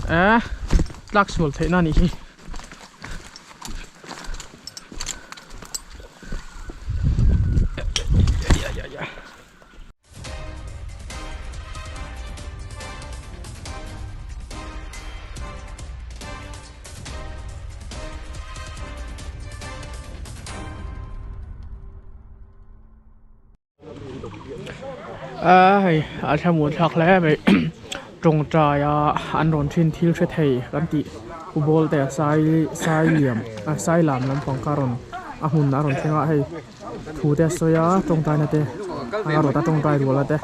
Eh tlak sual theihna a nih hi. A hei a thlamuan thlak hle mai tawngtai a an rawn thin thil hre thei kan tih pu bawl te a sai sai liam a sai lam lampang kha a rawn a hmun a rawn thleng a hei. Thu te a sawi a tawngtaina te a rawt a tawngtai rual a te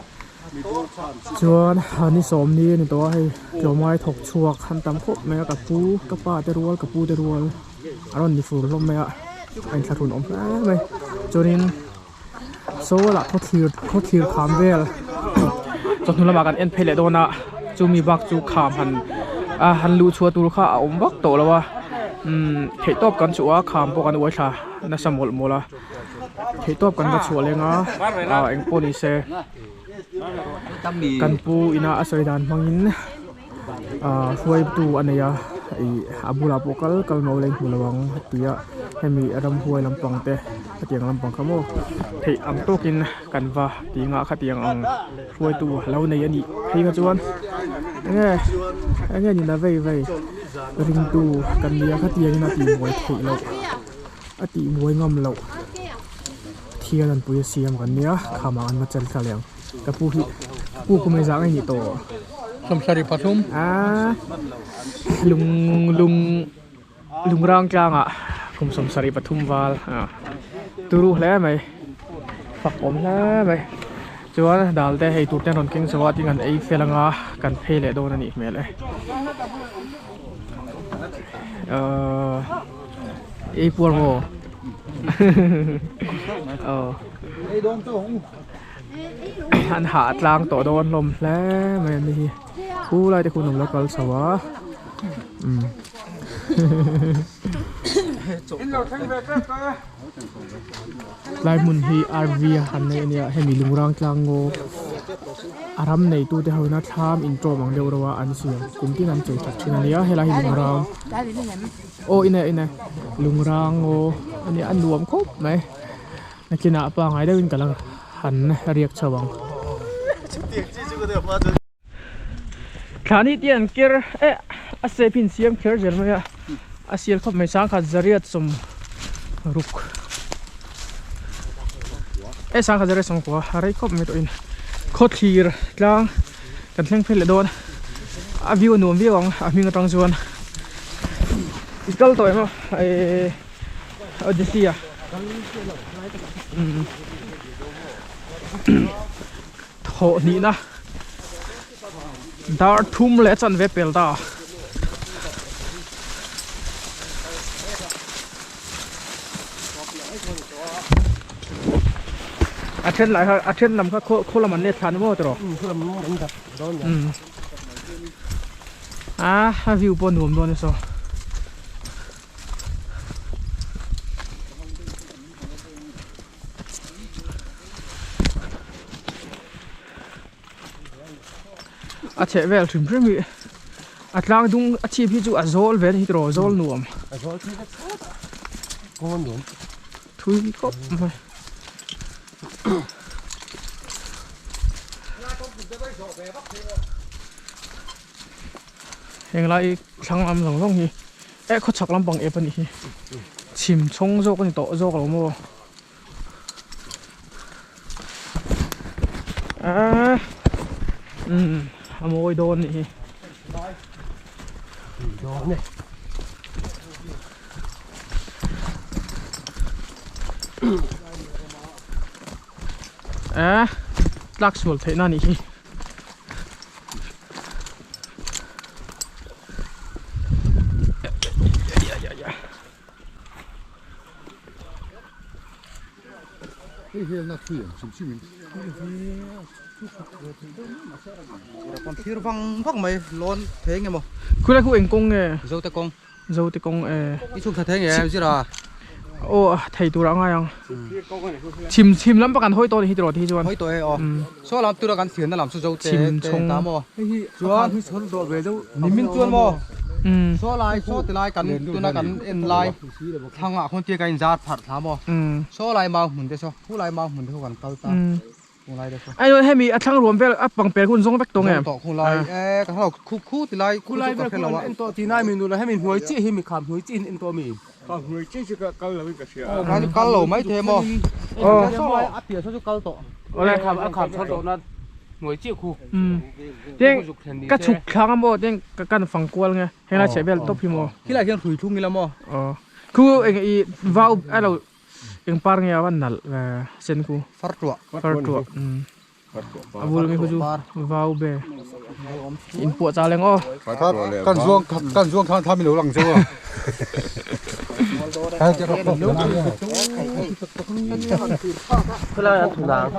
chuan ni sawmni a ni tawh a hei tlawmngai thawk chhuak an tam khawp mai a ka pu ka pa te rual ka pu te rual a rawn ni fur hlawm mai a a inthlahrun awm hle mai chuanin saw lah khawthlir khawthlir kham vel chawhnu lamah kan en phei leh dawn a chumi bak chu kham han a han luh chhuah tur kha a awm vak tawh lo a umm theihtawp kan chhuah a kham pawh kan uai thla. Nasa mawlh mawlh a theihtawp kan va chhuah leng a ah eng pawh ni se kan pu ina a sawi dan hmangin ah hruaitu a nei a ih a bulah pawh kal kal no la in hmu lo ang a ti a hemi ramhuai lampang te hetiang lampang kha maw theih ang tawkin kan va ti nghah khatiang ang hruaitu a lo nei a nih phei kha chuan enge enge ni na vei vei ringtu kan nia khatiangin a tihbuai theih loh. A tih buai ngam loh thian an pui a siam kan nia kham ah an va chel thla leh ang ka pu hi pu kum engzah nge nih tawh Sawmsarih pathum aaa lung lung lungrang tlangah kum sawmsarih pathum val ah turu hle mai fak awm hle mai chuan dal te hei tur te an rawn keng chho a tin an ei fel anga kan phei leh dawn a nih hmel e ahh. Ei puar maw? Aw. An hah tlang tawh dawn hlawm hle mai an ni hi. Khu lai te khuan an lo kal chho a. Umm. Tlai hmun hi RV a han nei a nia hemi lungrang tlang ngaw a ram neitu te ho ina thlam intawm ang deuh reuh a an siam kum tin an chei that thin a nia helai hi lungrang. Aw ine ine lungrang aw ania a nuam khawp mai nakinah pangai deuhin ka la han riak chho ang. Thlani te an ker eh a shape hi an siam kher zel mai a a sial khawp mai sangkhat zariat sawm ruk eh sangkhat zariat sawm kua a rei khawp mai tawhin khawthlir tlang kan thleng phei leh dawn a view a nuam viau ang a hming atang chuan i kal tawh em aw ehh Odyssey a umm thawh hnihna dar thum leh a chanve pel ta. A then lai kha a then lam kha khaw khaw lam an let thla ni maw tiraw umm a a view pawh nuam dawn e saw. A chheh vel hrim hrim hi a tlang dung a chhip hi chu a zawl ve a ni hi tiraw zawl nuam a zawl thui vek thlawt a kawng a nuam thui khawp mai heng lai thlang lam zawng zawng hi eh khawchhak lampang ep a nih hi chhim chhawng zawk a ni tawh zawk lo maw. Ah, um, a mawi dawn nih hi. Dawn e. Eh, tlak sual theihna nih hi. Hei hi na thui ang chim chim in. Kan thlir vang vang mai lawn thei nge maw. Khulai khu eng kawng nge? Zote kawng. Zote kawng e. I chhuk thla thei nge zira. Aw thei tur ah ngai ang. Chhim chhim lam pang kan hawi tawh a ni hi tiraw ti hi chuan. Hawi tawh e aw. Saw lam tura kan thirna lam chu zo te te ta maw. Chuan nimin chuan maw saw lai saw ti lai kan tuna kan en lai thlang ah khawn tia kan in zar pharh thla maw. Saw lai mau hmun te saw khu lai mau hmun te khu kan kal ta. Ai chuan hemi a thlang ruam vel a pang per hun zawng vek tawh nge? Zawng tawh khu lai e ka hlau khu khu ti lai khu lai vel khu en tawh ti nai mi nula hemi hnuai chiah hi mi kham hnuai chiah in en tawh mi. Kham hnuai chiah chu ka kal lo in ka hria. Aw chu kal lo mai the maw. Aw saw lai a piah saw chu kal tawh. Awle kham a kham chhawr tawh na hnuai chiah khu. Tin ka chhuk thlang a maw tin ka kan fang kual nge henglai chheh vel tawp hi maw. Khilai hian hrui thlung ila maw. Aw khu eng i vau a lo Eng par nge a va nalh ve sen khu. Far tuah. Far tuah. A bul mi khu chu vau be. In puah cha leng aw. Kan zuang kan zuang khan tham ilo lang chu a. Khulai an thunang.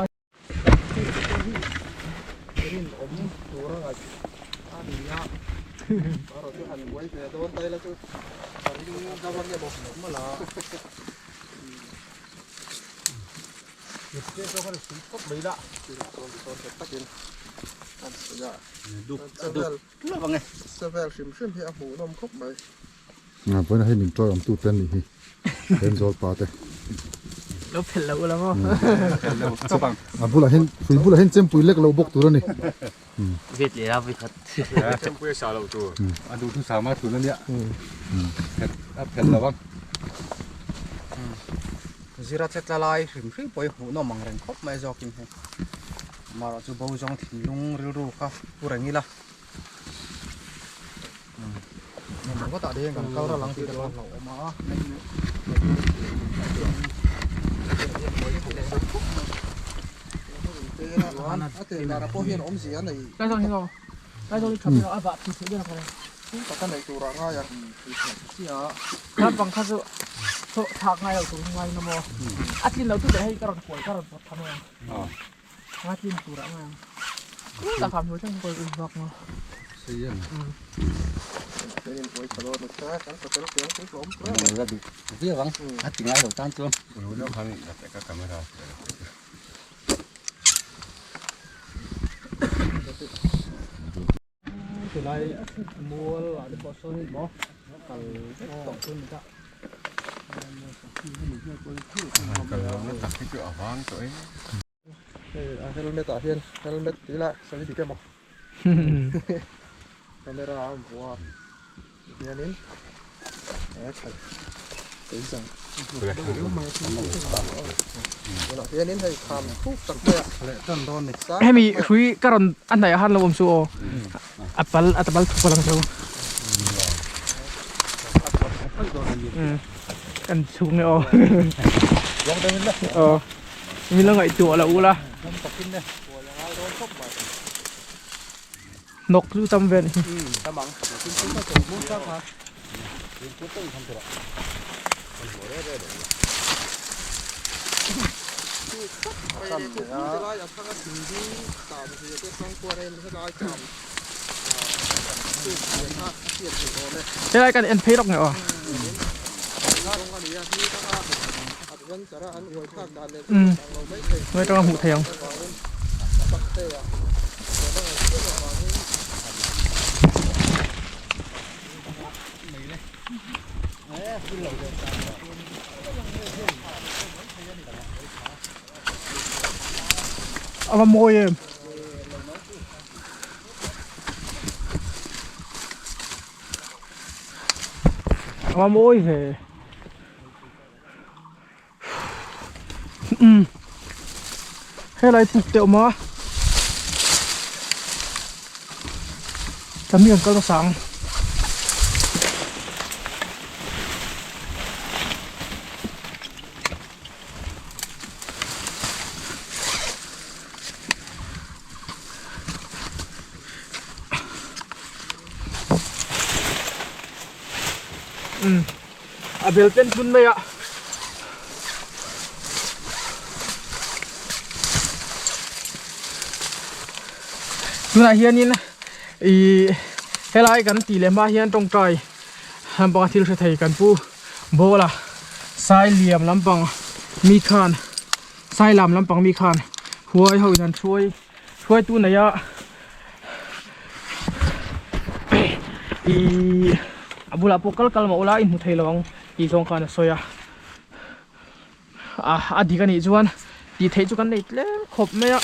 Vawiin hei min tawi awm tu te an nih hi Thenzawl pa te. Lo phelh lo ula maw. A bulah hian hrui bulah hian chempui lek lo bawk tur a ni. Vet leh a vawikhat. Chempui a sa loh tur. A duhthusam a tun a nia. A phelh lo ang. Zira che tla lai hrim hrim pawh hi hmuhnawm ang reng khawp mai zawkin hei. Amaherawhchu bo zawng thinlung rilru kha pu reng ila. Ringawtah te hian kan kal ral ang tih te pawh a hlauhawm a. Tilai mual ah te pawh sawn maw kal vek tawh chu ni ta. Hei a helmet ah hian helmet tih lah sawi dik emaw camera a awm vuah a tihianin he khalh keizang tunah hianin hei kham thuk tak mai a Hemi hrui ka rawn a hnaih ah khan lo awm su aw a pal a pal thuk a lang chu kan chhung e aw aw min lo ngaihtuah loh ula hnawk chu tam ve a ni. Helai kan en phei lawk nge aw. Umm hnuai atanga hmuh theih ang. A va mawi em. A va mawi ve. Umm helai puk te awm a tami an kal nasa ang umm a bel pen tlun mai a. Tunah hianin ih helai kan tih leh hma hian tawngtai lampanga thil hre thei kan pu Bawla. Sailiam lampang mi khan Sailam lampang mi khan huai ho in an hruai hruaitu nei a ihh a bulah pawh kal kal mah ula a inhmu thei lo ang tih zawng khan a sawi a ah a dik a nih chuan tih theih chu kan nei tlem khawp mai a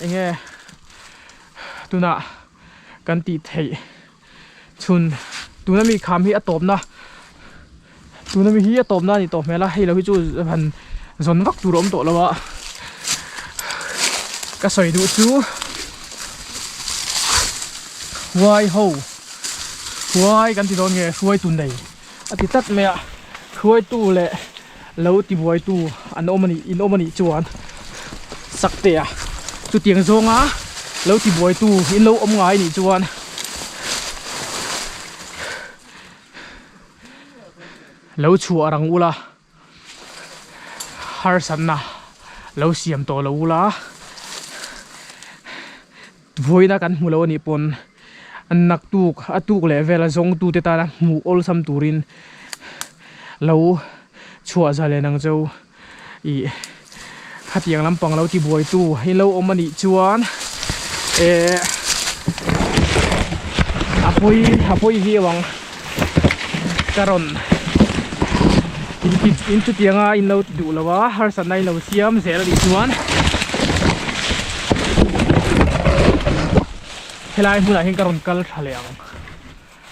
enge tunah kan tih theih chhun tuna mi kham hi a tawpna tuna mi hi a tawpna a ni tawh hmel a hei lo hi chu han zawn vak tur a awm tawh lo a ka sawi duh chu huai ho huai kan ti dawn nge hruaitu nei a ti tlat mai a hruaitu leh lo tibuaitu an awm a nih in awm a nih chuan saktea chutiang zawnga lo tibuaitu in lo awm ngai nih chuan lo chhuah rang ula harsatna lo siam tawh lo ula vawiina kan hmu lo a nih pawn naktuk a tuk leh vela zawngtute tana hmuh awlsam turin lo chhuah zalen ang cheu ih khatiang lampang lo tibuaitu in lo awm a nih chuan eh a pawi a pawi viau ang ka rawn in chutianga in lo ti duh lo a harsatna in lo siam zel a nih chuan helai hmunah hian ka rawn kal tha leh ang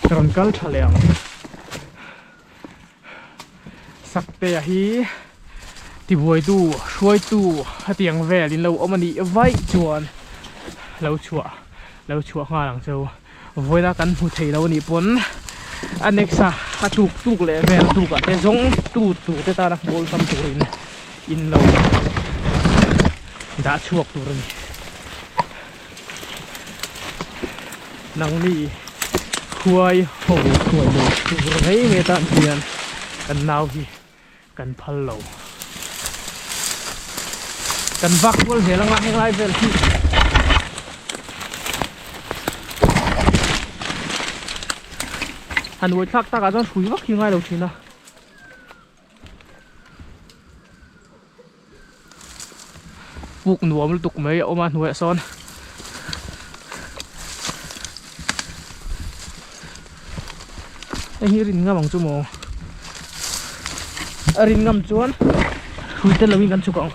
ka rawn kal tha leh ang Saktea hi tibuaitu hruaitu hetiang vel in lo awm a nih vaih chuan lo chhuah lo chhuah nghal ang cheu vawiina kan hmu thei lo a nih pawn a next a a tuk tuk leh vel tuk ah te zawng tu tur te tana hmuh awlsam turin in lo dah chhuak tur a ni. Nangni khuai ho khuai lo tur mai mai atan hian kan nau hi kan phal lo. Kan vak kual zel anga heng lai vel hi han uai thlak takah chuan hrui vak hi ngai lo thin a. Puk nuam lutuk mai a awm a hnuaiah sawn hei hi rin ngam ang chu maw a rin ngam chuan hrui tel lovin kan chhuk ang.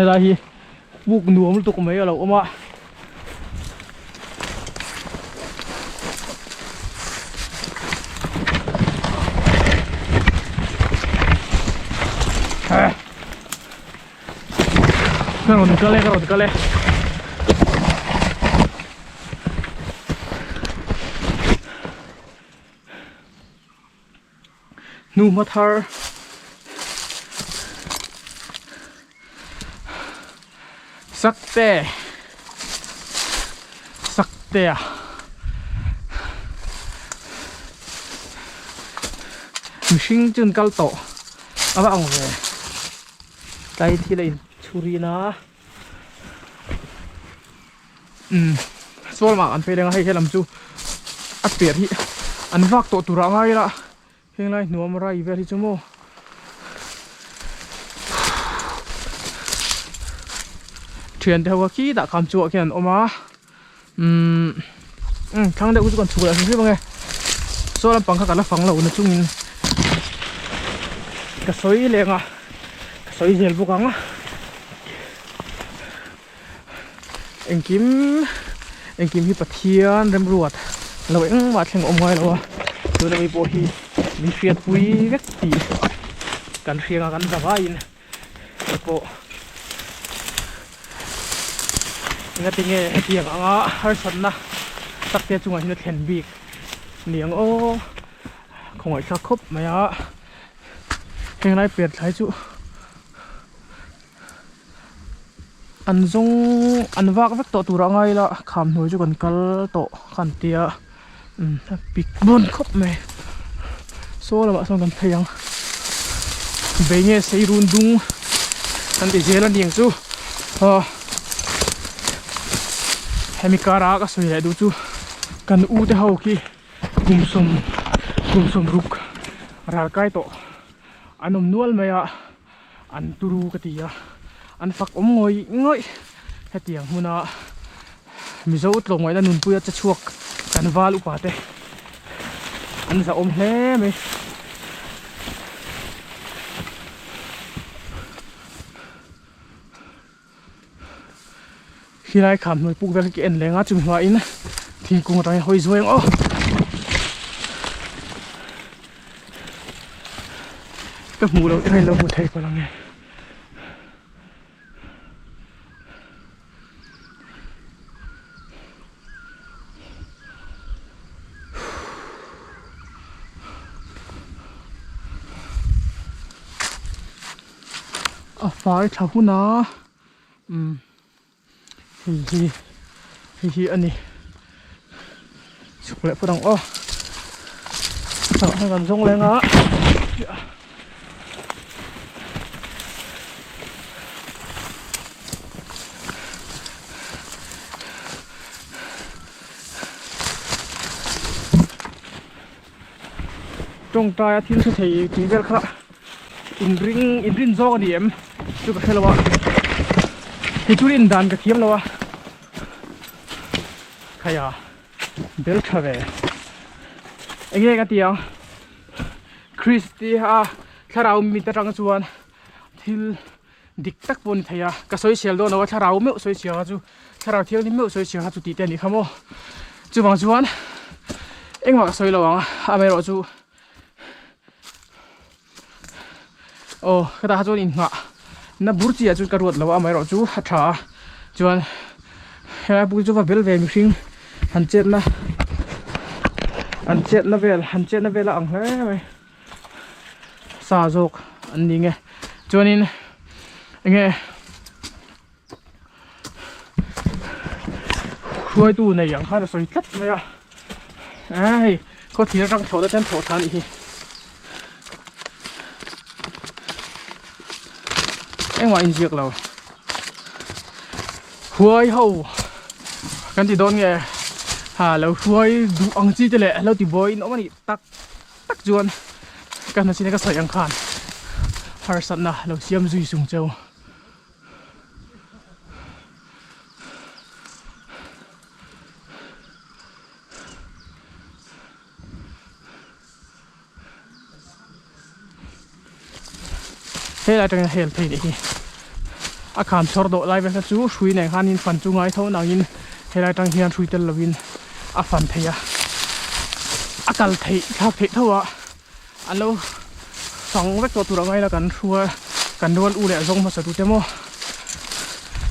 Helai hi puk nuam lutuk mai a lo awm a. Ka rawn kal e ka rawn kal e hnuhma thar Sakte Saktea mihring chu an kal tawh a va ang ve. Tlai thil a inchhurin a umm sawl mah an phei leng a hei helam chu a per hi an vak tawh tur ah ngai ila henglai hnuam rai vel hi chu maw thiante ho kha khitah kham chhuah khian an awm a umm umm thlang deuh chu kan chhuk leh hrim hrim ange saw lampang kha ka la fang lo na chungin ka sawi leng a ka sawi zel bawk ang engkim engkim hi Pathian remruat lo engmah thleng awm ngai lo a tuna mi pawh hi min hriatpui vek tih kan hriang a kan za vaiin. te pawh engatinge hetiang anga harsatna tak te chungah hian a thlen bik niang aw khawngaihthlak khawp mai a henglai per thlai chu. An zawng an vak vek tawh tur a ngai ila kham hnuai chu kan kal tawh kha an tia umm a pik bawn khawp mai saw lamah sawn kan phei ang bei nge sei run dung kan ti zel a niang chu aw hemi kara ka sawi leh duh chu kan u te ho khi kum sawm kum sawm ruk ral kai tawh an awm nual mai a. An turu ka ti a, an fak awm ngawih ngawih. Hetiang hmuna Mizo tlawmngaihna nunpuia che chhuak kan val upa te an zahawm hle mai. Khilai kham hnuai puk vel khi ka en leng a chumi hmain thingkung atangin hawi zuai ang aw. Ka hmuh loh te kha in lo hmu thei palh ang e. A fai tha hun a. Umm hei hi hei hi a ni chhuk leh phawt ang aw tah hian kan zawng leng a tawngtai a thil hre thei tih vel kha inring inrin zawk a ni em chu ka hre lo a kei chu rin dan ka thiam lo a khaia bel tha ve enge ka ti ang Christy a thlarau mit atang chuan thil dik tak pawh a ni thei a ka sawi sial dawn lo a thlarau meuh sawi sial kha chu thlarau thianghlim meuh sawi sial kha chu tih te a nih kha maw chuvang chuan engmah ka sawi lo ang amaherawh chu aw ka tah kha chuan inngah na bur chi ah chuan ka ruat lo a amaherawh chu a tha a chuan helai puk chu va bel ve mihring han chetna an chetna vel han chetna vel a ang hle mai. Sa zawk an ni nge chuanin enge hruaitu nei ang khan a sawi tlat mai a a hei khaw thir atang thlawh na ten thlawh tha a nih hi engmah inziak lo huai ho kan ti dawn nge ha lo hruai duh ang chi te leh lo ti buai in awm a nih tak. Tak chuan ka hna chin a ka sawi ang khan harsatna lo siam zui sung cheu. Helai atangin a hel phei nih hi a kham chhawr dawh lai vel kha chu hrui nen khanin fan chu ngai tho nangin helai atang hian hrui tel lovin a fan thei a a kal theih thlak theih tho a an lo fang vek tawh tur a ngaila kan hrua kan rual u leh zawng hmasa tute maw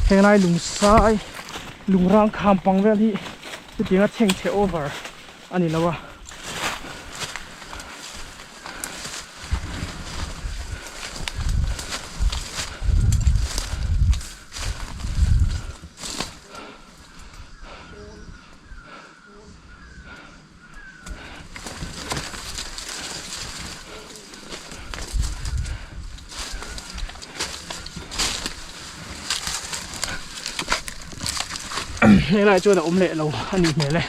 henglai lung sai lung rang kham pang vel hi chutianga chhengchhe over a ni lo a. Helai chuan a awm leh lo a nih hmel e.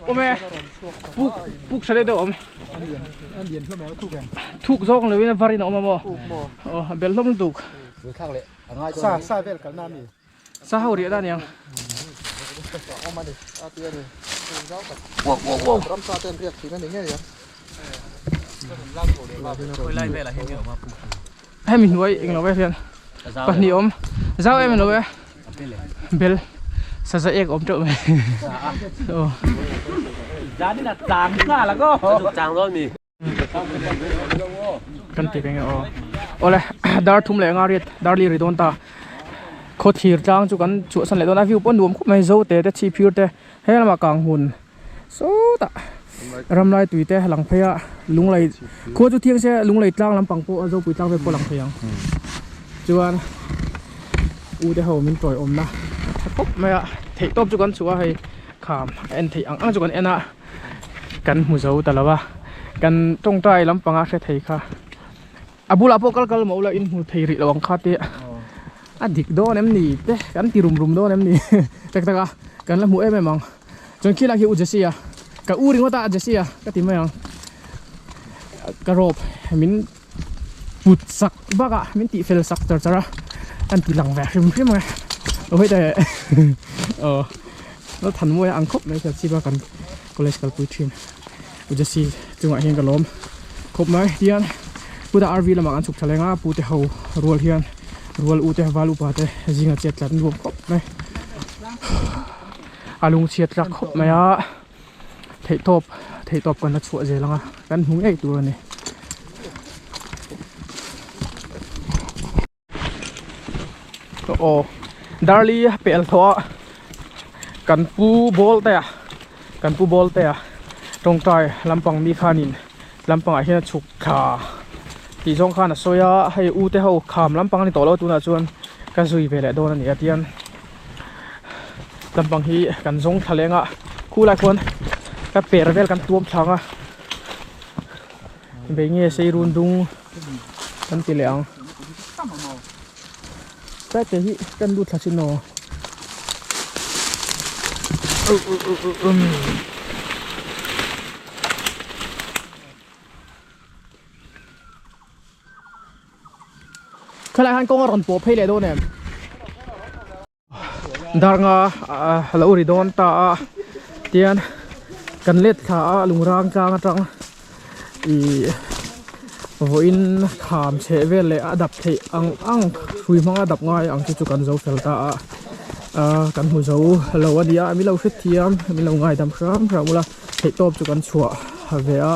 Awm e puk puk tha deuh deuh awm thuk zawk lo in a var in a awm a maw aw a bel hlawm lutuk sa ho riah dan aniang hemi hnuai englo ve hian pahnih awm zau em lo e bel saza ek awm teuh mai aw. Kan ti veng e aw. Awle dar thum leh nga riat dar li ri dawn ta. Khaw thlir tlang chu kan chhuahsan leh dawn a view pawh nuam khawp mai zo te te chhip phir te he lamah kang hmun sawtah ramlai tui te lang phei a lunglei khua chu thiang se lunglei tlang lampang pawh a zopui tlang vel pawh a lang thei ang chuan u te ho min tawi awmna tha khawp mai a theihtawp chu kan chhuah a hei kham a en theih ang ang chu kan en a. Kan hmu zo ta lo a, kan tawngtai lampanga hre thei kha a bulah pawh kal kal mah ula in hmu thei rih lo ang kha te a dik dawn em ni te kan ti rum rum dawn em ni tak tak a kan la hmu em em ang chuan khi lai khi u Jesse a ka u ringawt a Jesse a ka ti mai ang ka rawp min put sak bak a min tih fel sak char char a an ti lang ve hrim hrim a aw hei te aw lo than mawi a ang khawp mai ka chip a kan college kalpui thin u Jesse chungah hian ka lawm khawp mai tihian puta RV lamah kan chhuk tha leng a pu te ho rual hian rual u te val upa te zinga chet tlat nuam khawp mai a lungchhiat tlak khawp mai a. Theihtawp theihtawp kan la chhuah zel ang a kan hmu ngei tur a ni. Aw Darli pel thaw a kan pu ball te a kan pu ball te a tawngtai lampang mi khanin lampangah hian a chhuk thla tih zawng khan a sawi a hei u te ho kham lampang a ni tawh lo tunah chuan ka zui ve leh dawn a ni a tian. Lampang hi kan zawng thla leng a khulai khuan ka per vel kan tuam thlang a bei nge sei run dung kan ti leh ang tlai te hi kan lut thla chin aw Khalai han kawng a rawn pawh phei leh dawn em? Dar nga a lo ri dawn ta a tian kan let thla a lungrang tlang atang ih vawiin kham chheh vel leh a dap theih ang ang hrui hmang a dap ngai ang chu chu kan zo fel ta a ah kan hmu zo lo a nia min lo hrethiam min lo ngaidam hram hram ula theihtawp chu kan chhuah ve a.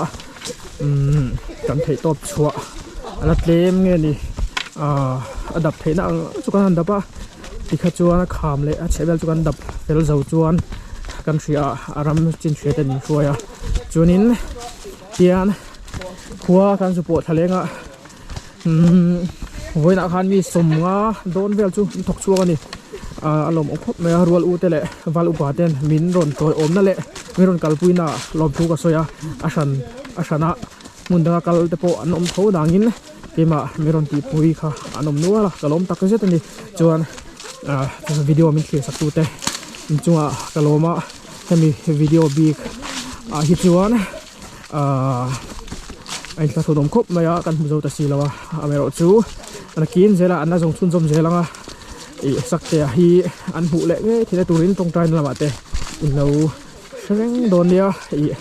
Umm kan theih tawp chhuah a la tlem nge ni ahh a dap theihna ang chu kan han dap a tikha chuan a kham leh a chheh vel chu kan dap fel zo chuan kan hria a a ram chin hria te an inhruai a chuanin tian khua kan zu pawh thla leng a umm vawiinah khan mi sawmnga dawn vel chu an thawk chhuak a ni ahh a lawmawm khawp mai a rual u te leh val upa ten min rawn tawiawmna leh min rawn kalpui na lawmthu ka sawi a a hran a hrana hmun danga kal te pawh an awm tho dangin keimah min rawn tihpui kha an awm nual a ka lawm tak zet a ni chuan ahh video min thlir sak tute inchungah ka lawm a hemi video bik ah hi chuan. Ahh a inthlahrun awm khawp mai a kan hmu zo ta si lo a amaherawhchu nakin zela an la zawng chhunzawm zel ang a ih sakte ah hi an hmuh leh ngei theihna turin tawngtaina lamah te in lo hre reng dawn nia ih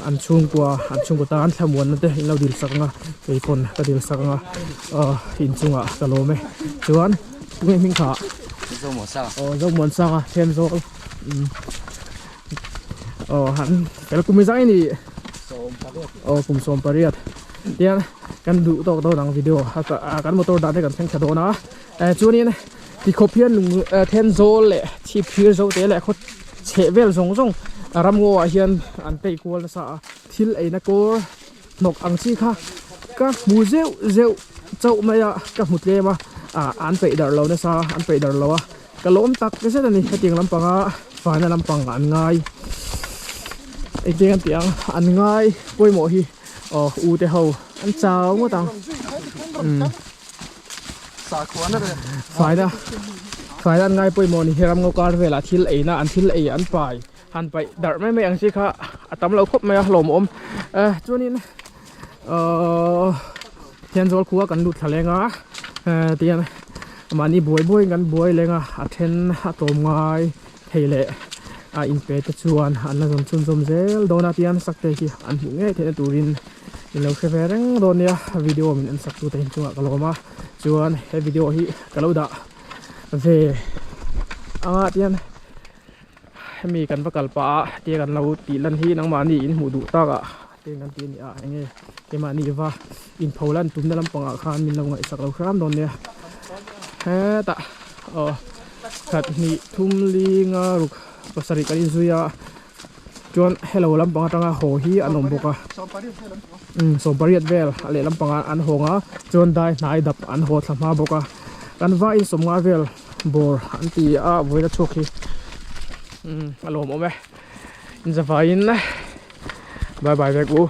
an chhungkua an chhungkaw tan thlamuanna te in lo dil sak ang a keipawn ka dil sak ang a ah inchungah ka lawm e chuan tunge hming kha aw Zomuansanga Thenzawl umm. Aw han fel kum i zai ni aw kum 18 tiang kan duh tawk dawn ang video kan motor dan te kan thleng thla dawn a eh chuanin tikhawp hian lung Thenzawl leh chhip phir zo te leh khaw chheh vel zawng zawng ram ngaw ah hian an tei kual nasa a thil eina kawr hnawk ang chi kha ka hmu zeuh zeuh chauh mai a ka hmu tlem a ah an peih darh lo nasa an peih darh lo a. Ka lawm tak zet a ni hetiang lampanga faina lampang an ngai engtiang an tih ang an ngai pawimawh hi aw u te ho an chau ngawt ang umm faina faina an ngai pawimawh a ni hi ramngaw kar velah thil eina an thil ei an pai han paih darh mai mai ang chi kha a tam lo khawp mai a hlawmawm eh chuanin ahh Thenzawl khua kan lut thla leng a eh tihian mahni buai buaiin kan buai leng a a then a tlawm ngai thei leh a inpe te chuan an la zawm chhunzawm zel dawn a tihian sak te hi an hmuh ngei theihna turin in lo hre ve reng dawn nia video min en sak tute hi chungah ka lawm a chuan he video hi ka lo dah ve anga tihian. Hemi kan va kal pah a tia kan lo tih lan hi nangmahni in hmuh duh tak ah te kan ti a ni a enge keimahni va inpho lan tumna lampangah khan min lo ngaihsak lo hram dawn nia hetah aw khat hnih thum li nga ruk pasarih kan inzui a chuan hello lampang atanga haw hi an awm bawk a umm sawmpariat vel a leh lampangah an hawng a chuan dai hnai dap an haw thla hma bawk a kan vai in sawmnga vel bawr an ti a vawiin a chhuak hi umm a lawmawm e inzavaiin bye bye vek u.